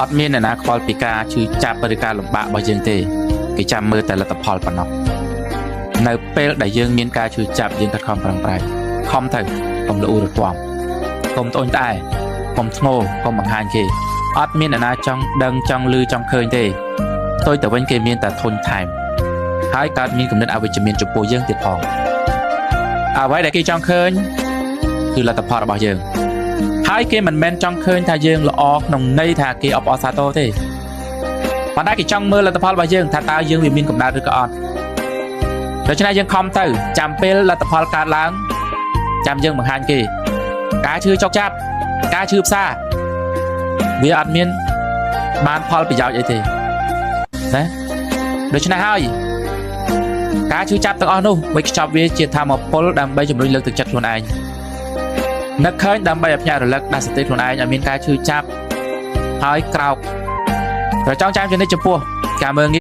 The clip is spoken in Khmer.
អត់មានអ្នកណាខ្វល់ពីការឈឺចាប់ឬការលំបាករបស់យើងទេគេចាំមើលតែលទ្ធផលប៉ុណ្ណោះនៅពេលដែលយើងមានការឈឺចាប់យើងខិតខំប្រឹងប្រែងខំទៅកុំលូរទាំកុំត្អូញត្អែកុំធ្ងោកុំបង្ហាញគេអត់មានអ្នកណាចង់ដឹងចង់ឮចង់ឃើញទេផ្ទុយទៅវិញគេមានតែធុញថែមហើយកើតមានគំនិតអវិជ្ជមានចំពោះយើងទៀតផងអ្វីដែលគេចង់ឃើញគឺលទ្ធផលរបស់យើង ហើយគេមិនមែនចង់ឃើញថាយើងល្អក្នុងន័យថាគេអបអរសាទរទេប៉ុន្តែគេចង់មើលលទ្ធផលរបស់យើងថាតើយើងវាមានកំណើតឬក៏អត់ដូច្នេះយើងខំទៅចាំពេលលទ្ធផលកើតឡើងចាំយើងបង្ហាញគេការឈឺចុកចាប់ការឈឺផ្សារវាអត់មានបានផលប្រយោជន៍អីទេណាដូច្នេះហើយការឈឺចាប់ទាំងអស់នោះវិខ្ចប់វាជាធម៌ពលដើម្បីជំរុញលើកទឹកចិត្តខ្លួនឯង នឹកឃើញដើម្បីឲ្យភ្ញាក់រលឹកដាស់សតិខ្លួនឯងឲ្យមានការឈឺចាប់ហើយក្រោកត្រូវចងចាំចំណិចចំពោះការមើលងាយ